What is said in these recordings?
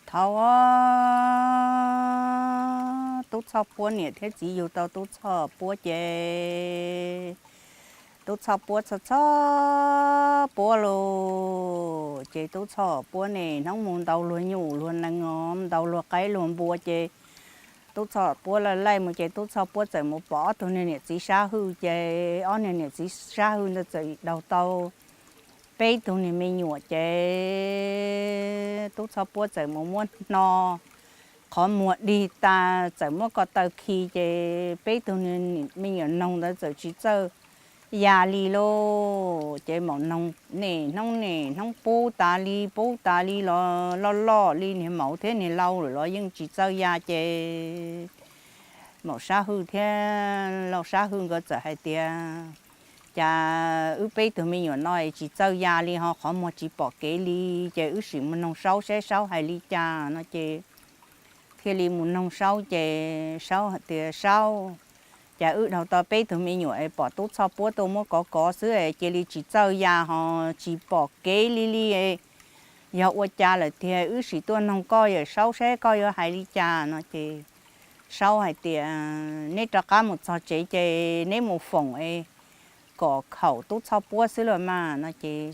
Thaum ob, Tub Txhoj Puab niam thiab txiv yug tau Tub Txhoj Puab ces Tub Txhoj Puab txhoj txhoj puab lauj. Ces Tub Txhoj Puab nim hnub mus ntaus luag nyuj luag nees os, ntaus luag qaib luag npua ces Tub Txhoj Puab laij laij mus ces Tub Txhoj Puab txawm mus pom ob tug niag niam txiv sab hwj ces ob niag niam txiv sab hwj ntawd txawm daug tau peb tug niag me nyuam ces Tub Txhoj Puab txawm mus muab hno qhov muag dig tas txawm muab ko taw khi ces peb tug niag me nyuam noog ntawd txawm tsis txawj ya li lauj. Ces maum noog nim hnub nim hnub pub tas li pub tas li los loj loj li niag maum thiab niag lau lawm los yeej tsis txawj ya ces maum sab hwj thiab lau sab hwj nkawd txawm hais tias, cas wb peb tug me nyuam no tsis txawj ya li ho qhov muag tsis pom kev li, ces wb sim mus noog Saub saib Saub hais li cas no ces thiaj li mus noog Saub ces Saub hais tias, Saub, cas wb daug tau peb tug me nyuam es pom Tub Txhoj Puab tuaj muab kov kov xwb es cia li tsis txawj ya ho tsis pom kev li li. Yog ua cas lawm tiag, wb sim tuaj noog koj yawm Saub saib koj yuav hais li cas no ces Saub hais tias, neb rov qab mus txog tsev ces neb mus foom es kom khaum Tub Txhoj Puab xwb los mas no ces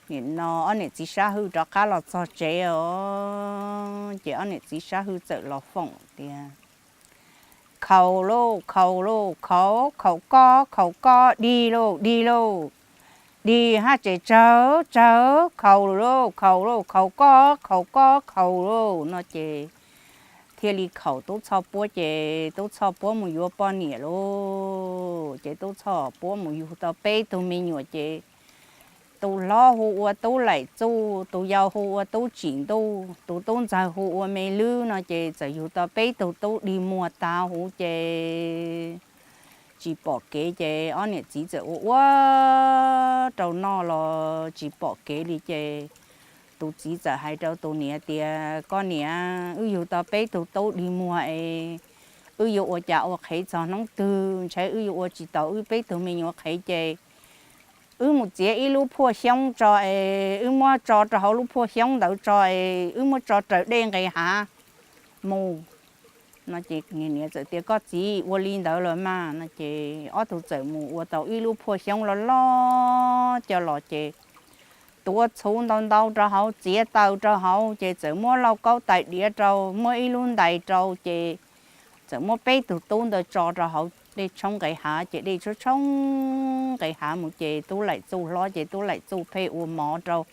nim no ob niam txiv sab hwj rov qab los txog tsev os ces ob niam txiv sab hwj txawm los foom tias, khaum lauj, khaum lauj, khaum, khaum koj, khaum koj, dig lauj, dig lauj, dig haj tseem tsawg tsawg, khaum lauj, khaum lauj, khaum koj, khaum koj, khaum lauj no ces thiaj li khaum Tub Txhoj Puab ces Tub Txhoj Puab mus yuav poj niam lauj. Ces Tub Txhoj Puab mus yug tau peb tug me nyuam ces tus hlob hu ua Tub Laim Txuj, tus yau hu ua Tub Tsim Ntuj, tus tub ntxawg hu ua Me Lwb no ces txawm yug tau peb tug tub dig muag tag huv ces tsis pom kev ces ob niam txiv txawm ua ua rau noj los tsis pom kev li ces tus txiv txawm hais rau tus niam tias, koj niam, wb yug tau peb tug tub dig muag es wb yuav ua cas ua qhev txog hnub twg, ntshai wb yuav ua tsis taus wb peb tug me nyuam qhev ces wb mus txiav ib lub phuaj xyoob tso es wb muab tso rau hauv lub phuaj xyoob ntawd tso es wb muab tso raws dej nqes hav mus no ces niam txawm tias, koj txiv, ua li ntawd los mas no ces ob tug txawm mus ua tau ib lub phuaj xyoob loj loj coj los ces tuav txhuv ntau ntau rau hauv, txiav taws rau hauv ces txawm muab lauj kaub tais diav rau, muab ib lub ntais rau ces txawm muab peb tug tub ntawd tso rau hauv dej tshoob nqes hav ces dej tshoob tshoob nqes hav mus ces Tub Laim Txuj hlob ces Tub Laim Txuj pheej ua mov rau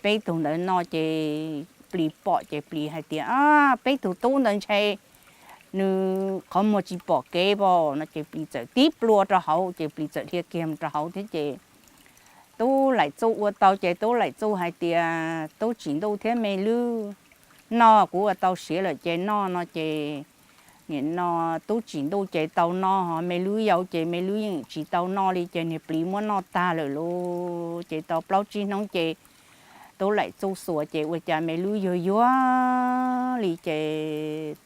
peb tug ntawd noj ces plis pom ces plis hais tias, peb tug tub ntawd ntshe nws qhov muag tsis pom kev pom no ces plis txawm tib plua rau hauv ces plis txawm dhia kiag mus rau hauv thiab ces Tub Laim Txuj ua tau ces Tub Laim Txuj hais tias, Tub Tsim Ntuj thiab Me Lwb, noj, kuv ua tau siav lawm ces noj no ces nim no Tub Tsim Ntuj ces tau noj, Me Lwb yau ces Me Lwb yeej tsis tau noj li ces niag plis muab noj tag lawm lauj. Ces tau plaub tsib hnub ces Tub Laim Txuj xuas ces ua cas Me Lwb yuag yuag li ces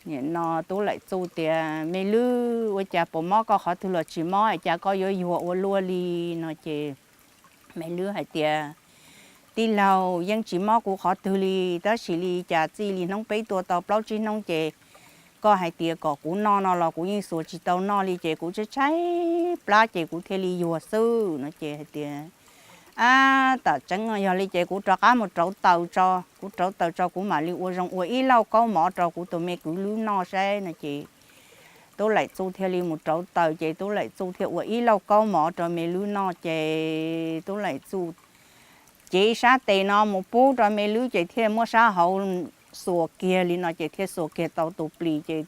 nim no Tub Laim Txuj tias, Me Lwb, ua cas puas mob koj qhov twg los tsis mob es cas koj yuav yuag ua luaj li no ces Me Lwb hais tias, tij laug, yeej tsis mob kuv qhov twg li, tab sis li cas txij li hnub peb tuaj tau plaub tsib hnub ces koj hais tias kom kuv noj no los kuv yeej xuas tsis tau noj li ces kuv tshaib tshaib plab ces kuv thiaj li yuag xwb no ces hais tias, ab, tam tseeb yog li ces kuv rov qab mus rauv taws tso, kuv rauv taws tso kuv mam li ua zoo ua ib lauj kaub mov rau kuv tus me kwv Lwb noj saib no ces Tub Laim Txuj thiaj li mus rauv taws ces Tub Laim Txuj thiaj ua ib lauj kaub mov rau Me Lwb noj ces Tub Laim Txuj cev sab tes no mus pub rau Me Lwb ces thiaj muab sab hauv xuas kiag li no ces thiaj xuas kiag tau tus plis ces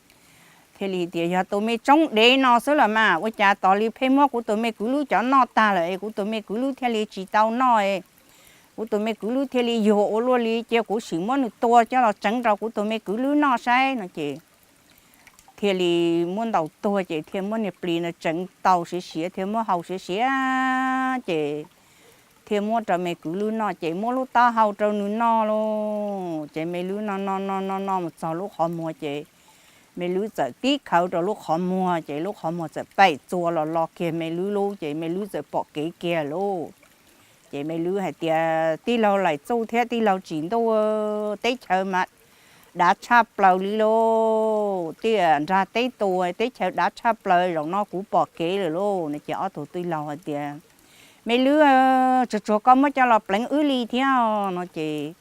thiaj li tias, yog tus me tsoob dev no xwb los mas ua cas tos li pheej muab kuv tus me kwv Lwb cov noj tag lawm es kuv tus me kwv Lwb thiaj li tsis tau noj, kuv tus me kwv Lwb thiaj li yuag ua luaj li, cia kuv sim muab nws tua coj los tseev rau kuv tus me kwv Lwb noj saib no ces thiaj li muab ntaus tuag ces thiaj muab niag plis no tseev tau siav siav thiaj muab hau siav siav ces thiaj muab rau me kwv Lwb noj ces muab lub taub hau rau nws noj lauj. Ces me Lwb noj noj noj noj noj mus txog lub qhov muag ces me Lwb txawm tib khawv rau lub qhov muag ces lub qhov muag txawm paim txua los lo kiag me Lwb lub ces me Lwb txawm pom kev kiag lauj. Ces Me Lwb hais tias, Tij laug Laim Txuj thiab tij laug Tsim Ntuj, teb chaws mas dav tshaj plaws li lauj, tiaj nrag teb tus teb chaws dav tshaj plaws, zaum no kuv pom kev lawm lauj. No ces ob tug tij laug hais tias, Me Lwb, tsuag tsuag koj muab coj los pleev wb li thiab. No ces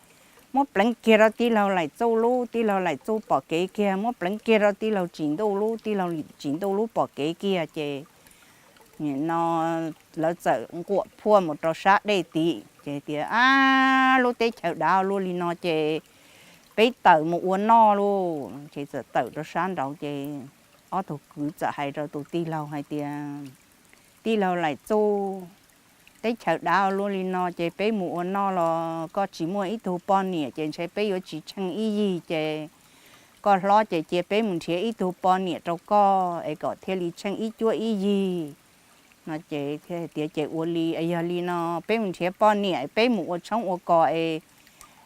muab pleev kiag rau tij laug Laim Txuj lub, tij laug Laim Txuj pom kev kiag, muab pleev kiag rau tij laug Tsim Ntuj lub, tij laug Tsim Ntuj lub pom kev kiag ces nim no lawv txawm nquam phuaj mus rau sab dej tim ces tias, Ab, lub teb chaws dav luaj li no ces peb tawm mus ua noj lauj. Ces txawm tawm rau sab nraud ces ob tug kwv txawm hais rau tus tij laug hais tias, Tij laug Laim Txuj, teb chaws dav luaj li no ces peb mus ua noj los koj tsis muaj ib tug poj niam ces ntshe peb yuav tsis tsheej ib yig ces koj hlob ces cia peb mus nrhiav ib tug poj niam rau koj es kom thiaj li tsheej ib cuab ib yig. No ces tias, Ces ua li, yog li no peb mus nrhiav poj niam, peb mus ua tshoob ua kos es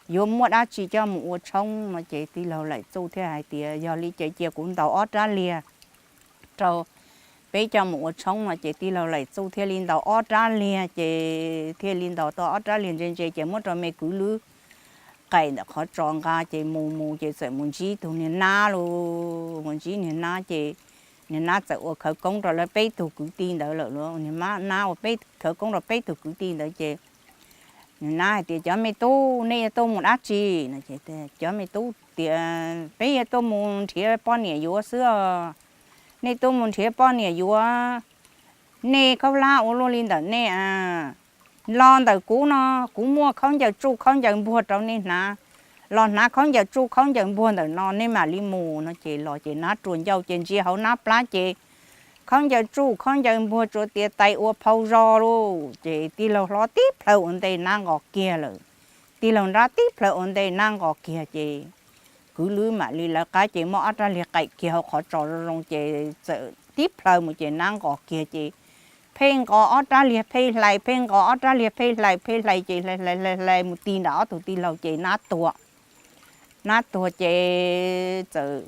yuav muaj dab tsi coj mus ua tshoob? No ces tij laug Laim Txuj thiaj hais tias, Yog li ces cia kuv ntaus ob rab liag rau peb coj mus ua tshoob. No ces tij laug Laim Txuj thiaj li ntaus ob rab liag ces thiaj li ntaus tau ob rab liag ntse ntse ces muab rau Me Kwv Lwb qaim ntawm qhov tsos nqa ces mus mus ces txawm mus ntsib tus niag nab lauj. Mus ntsib niag nab ces niag nab txawm ua khawv koob rau lawv peb tug kwv tij ntawd lawm lauj. Niag nab ua peb khawv koob rau peb tug kwv tij ntawd ces niag nab hais tias, Cov me tub, nej yuav tuaj mus dab tsi? No ces cov me tub tias, Peb yuav tuaj mus nrhiav poj niam yuav xwb os. Nej tuaj mus nrhiav poj niam yuav, nej khaub hlab ua luaj li ntawm nej a. Los ntawm kuv no, kuv muaj khaub ncaws tsuj khaub ncaws npuag rau nej hnav. Los hnav khaub ncaws tsuj khaub ncaws npuag ntawm no nej mam li mus. No ces los ces nab ruas ncauj ces ntsia hauv nab plab ces khaub ncaws tsuj khaub ncaws npuag tsuas tias tais ua phau zog lauj. Ces tij laug hlob tib plhaw ua ntej nab nqos kiag lawm. Tij laug nrab tib plhaw ua ntej nab nqos kiag ces Kwv Lwb mam li lawv qab ces muab ob rab liag qaim kiag hauv qhov tsos zoo zoo ces txawm tib plhaw mus ces nab nqos kiag ces pheej nqos ob rab liag pheej hlais, pheej nqos ob rab liag pheej hlais, pheej hlais ces hlais hlais hlais mus ti nram ob tug tij laug ces nab tuag. Nab tuag ces txawm,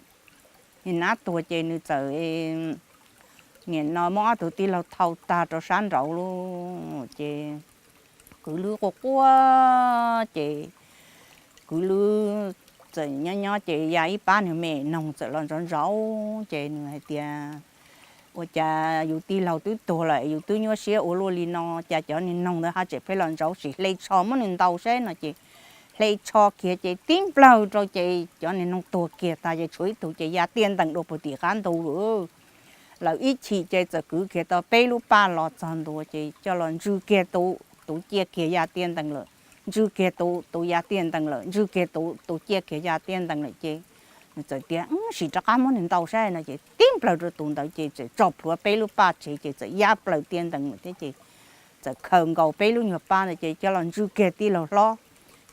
nab tuag ces nws txawm nim no muab ob tug tij laug thau tag rau sab nraud lauj. Ces Kwv Lwb quaj quaj ces Kwv Lwb txawm nyob nyob ces ya ib pab nws me noog txawm los ntsauv ntsauv ces nws hais tias, Ua cas yus tij laug twb tuag lawm yus twb nyuaj siab ua luaj li no, cas cov niag noog ntawd ho tseem pheej los ntsauv, sim hle tsho muab nws ntaus saib. No ces hle tsho kiag ces tib nplawg rau ces cov niag noog tuag kiag tag ces tshuav ib tug ces ya tiaj ntees dua puag tim qab ntug lawm. Lawv ib chim ces txawm kwv kiag tau peb lub paj los txog ntua ces coj los ntswg kiag tus, tus ciaj kiag ya tiaj ntees lawm, ntswg kiag tus, tus ya tiaj ntees lawm, ntswg kiag tus, tus ciaj kiag ya tiaj ntees lawm ces nws txawm tias, Sim rov qab muab nws ntaus saib. No ces tib nplawg rau tus ntawd ces txawm tso plhuav peb lub paj tsev ces txawm ya plaws tiaj ntees lawm thiab ces txawm khaws nkaus peb lub nyuag paj ntawd ces coj los ntswg kiag tij laug hlob,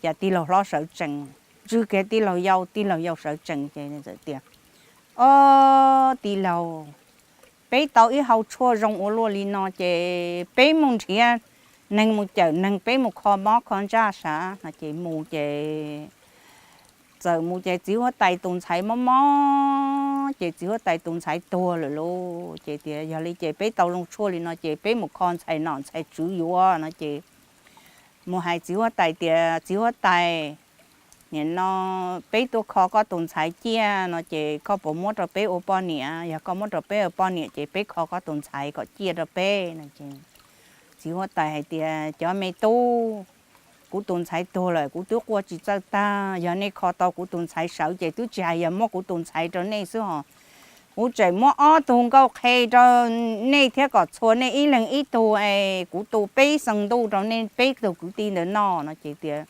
cas tij laug hlob sawv tsees, ntswg kiag tij laug yau, tij laug yau sawv tsees ces txawm tias, Ob tij laug, peb tau ib hau tshuaj zoo ua luaj li no ces peb mus nrhiav neeg mus cawm neeg, peb mus kho mob kho ntsaj sav. No ces mus ces txawm mus ces txiv huab tais tus ntxhais mob mob ces txiv huab tais tus ntxhais tuag lawm lauj. Ces tias, Yog li ces peb tau zoo tshuaj li no ces peb mus kho ntxhais nom ntxhais tswv yuav. No ces mus hais txiv huab tais tias, Txiv huab tais, nim no peb tuaj kho koj tus ntxhais ciaj no ces koj puas muab rau peb ua poj niam? Yog koj muab rau peb ua poj niam ces peb kho koj tus ntxhais kom ciaj rau peb. No ces txiv huab tais hais tias, Cov me tub, kuv tus ntxhais tuag lawm kuv twb quaj tsis txawj tag, yog nej kho tau kuv tus ntxhais sawv ces twb tsis hais yog muab kuv tus ntxhais rau nej xwb hos, kuv tseem muab ob tug nkauj qhe rau nej thiab kom txhua nej ib leeg ib tug es kuv tu peb xees ntuj rau nej peb tug kwv tij ntawd noj. No ces tias,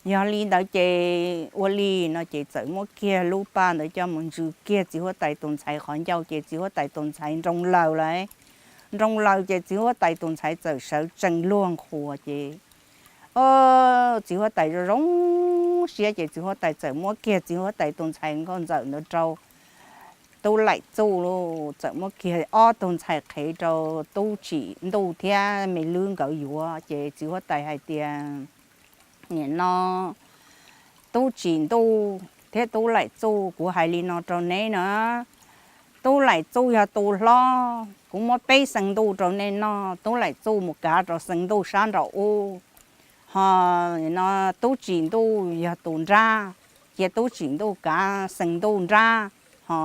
Yog li ntawd ces ua li. No ces txawm muab kiag lub paj ntawd coj mus ntswg kiag txiv huab tais tus ntxhais qhov ncauj ces txiv huab tais tus ntxhais nroo laws lawm. Nroo laws ces txiv huab tais tus ntxhais txawm sawv tsees luag nqhuas ces txiv huab tais zoo zoo siab ces txiv huab tais txawm muab kiag txiv huab tais tus ntxhais nkauj ntxawm ntawd rau tub Laim Txuj lauj. Txawm muab kiag ob tug ntxhais qhev rau tub Tsim Ntuj thiab Me Lwb nkawd yuav ces txiv huab tais hais tias, Nim no tub Tsim Ntuj thiab tub Laim Txuj, kuv hais li no rau neb na, tub Laim Txuj yog tus hlob, kuv muab peb xees ntuj rau nej noj, tub Laim Txuj mus kav rau xees ntuj sab nraum ub, Ho no tub tsim ntuj yog tus nrab, cia tub tsim ntuj kav xeev ntuj nrab. Ho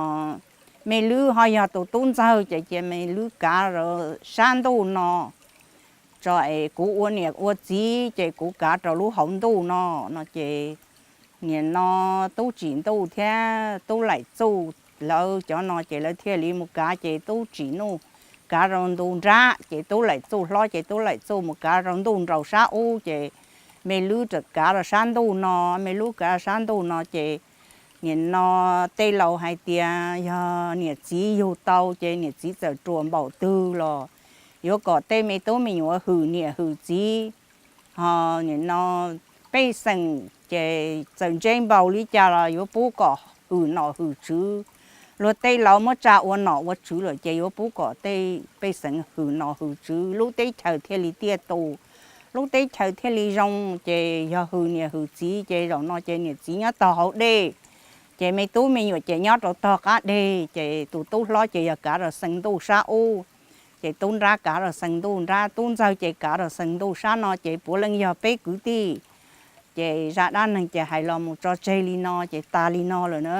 me lwb ho yog tus tub ntxawg ces cia me lwb kav rau sab ntuj no, tso es kuv ua niam ua txiv ces kuv kav rau lub hauv ntuj no. No ces nim no tub tsim ntuj thiab tub laim txuj lawv cov no ces lawv thiaj li mus kav, ces tub tsim ntuj kav rau ntu nrab, ces tub laim txuj hlob ces tub laim txuj mus kav rau ntuj nraud sab ub, ces me lwb rov kav rau sab ntuj no. Me lwb kav rau sab ntuj no ces nim no tej laus hais tias yog niam txiv yug tau ces niam txiv txawm ruam npaum twg los yuav kom tej me tub me nyuam hwm niam hwm txiv. Ho nim no pej xeem ces txawm ntse npaum li cas los yuav pub kom hwm nom hwm tswv. Luag tej laus muab tsa ua nom ua tswv lawm ces yuav pub kom tej pej xeem hwm nom hwm tswv, lub teb chaws thiaj li tiaj tus, lub teb chaws thiaj li zoo. Ces yog hwm niam hwm txiv ces zaum no ces niam txiv nyob tog hauv dej, ces me tub me nyuam ces nyob rau tog qab deg, ces tus tub hlob ces yog kav rau xeev ntuj sab ub, ces tub nrab kav rau xeev ntuj nrab, tub ntxawg ces kav rau xeev ntuj sab no, ces puav leej yog peb kwv tij. Ces zaj dab neeg ces hais los mus tso tseg li no ces tas li no lawm na.